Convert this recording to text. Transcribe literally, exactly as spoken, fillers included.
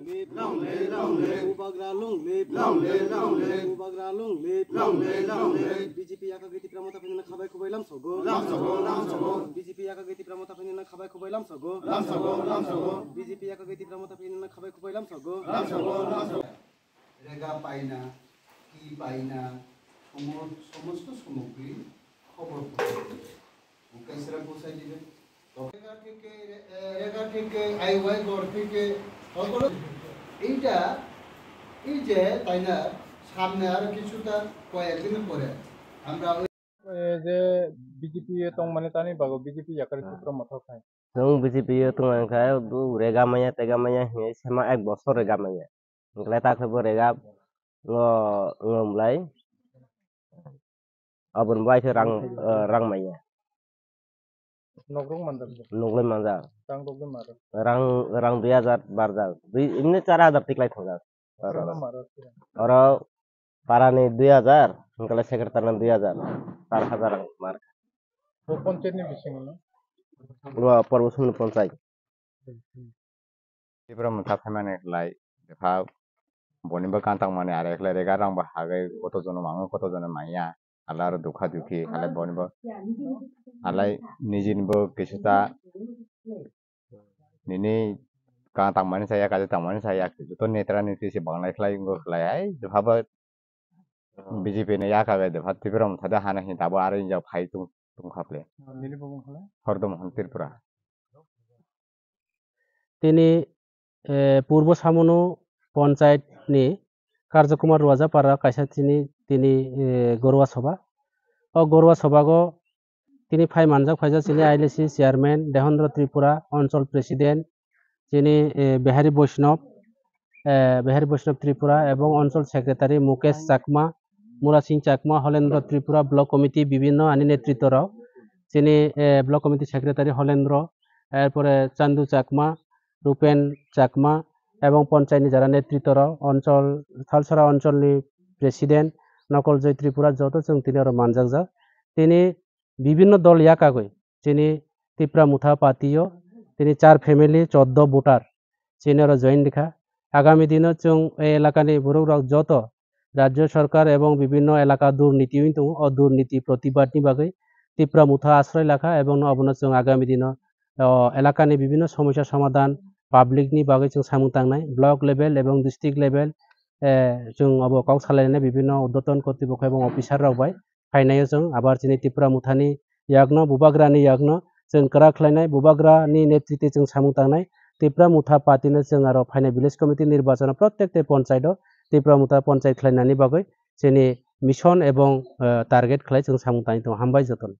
Long live, long live. Bubagra long live. Long live, long live. Bubagra long live. Long live, long live. B J P yakagwi Tipra Motha phainani khabai khubai lamsogo. Lamsogo, lamsogo. B J P yakagwi Tipra Motha phainani khabai khubai lamsogo. Lamsogo, lamsogo. B J P yakagwi Tipra Motha phainani khabai khubai lamsogo. Lamsogo, lamsogo. Rega paina, ki paina, somo-, somosto samogri khobor khobor. Mukesh Ram posai dibe. Rega theke, eh, rega theke, I Y gor theke, hokolo. Eita, ei je, taina, samne aro kichuta koyek din pore, amra oi- Eh, je B J P tongmani tani bago B J P yakari Tipra Motha khai. Chwng B J P o tongmani khai, bo rega maya, tega maya, hinwi sema ek bosor rega maya. Hwnkhe ta khe bo rega, ngo, ngo mlai. Aboni bai khe rang, eh, rang maya. Nokrok manjak bo. Nokrok manjak. Rang rok de maro. Rang, rang dui hajar barjak. Dui, imni char hajar tiklai thangjak. Nokrok maro. Oro parani dui hajar, hwnkhe secretary ni dui hajar. Char hajar rang mar. Bo panchayat ni bisingo no? Bo Porbo Sumni panchayat. Tipra Motha phaimani khlai, bwkha boni bo kantang mani are khlai rega rang bo hagwi koto jono mango, koto jono manya, hala aro dukha dukhi, halai boni bo, halai nijini bo kisa ta nini kantang mani saya, kaisa tang mani saya, joto netra netri se banglai khlai wngkha khlai, hai bwkha bo B J P ni yakagwi de pha Tipra Motha de hana hin tabo aro injak phai tung, tung kha ple. Nini bo wng khala? Hordom Mohan Tripura. Tini, eh, Purbo Samono Panchayat ni Karja Kumar Ruajapara kaisa tini, tini, eh, Gorwa Sabha. O Gorwa Sabha go tini phai manjak phaijak chini I L A C chairman Dehendra Tripura, Anchal president, chini, eh, Behari Vaishnav, eh, Behari Vaishnav Tripura ebong Anchal secretary Mukesh Chakma, Murasing Chakma, Holendra Tripura, block committee bibinno ani netritto rok, chini, eh, block committee secretary Holendra, erpore Chandu Chakma, Rupen Chakma ebong panchayat ni jara netritto rok, Anchal, Thalsara Anchal ni president Nokol Joy Tripura joto chwng tini oro manjakjak. Tini bibinno dol yakagwi chini Tipra Motha party o tini char family choddo voter chini oro join rikha. Agami dino chwng e elakani borok rok joto rajyo sarkar ebong bibinno elaka durniti wng tongo, o durniti protibad ni bagwi Tipra Motha asroi lakha ebong no obono chwng agami dino, o, elakani bibinno somosya somadhan public ni bagwi chwng samung tangnai, block level ebong district level, eh, chwng obo kok salainai bibinno urdhwton kortipokho ebong officer rok bai. Phainai o chwng abar chini Tipra Mothani yakno, Bubagrani yakno chwng kwrak khlainai, Bubagrani netritwi chwng samung tangnai. Tipra Motha party no chwng aro phainai village committee nirbachano prottek te panchayat o Tipra Motha panchayat khlainani bagwi chini mission ebong, eh, target khlai chwng samung tangwi tongo. Hambai jotono.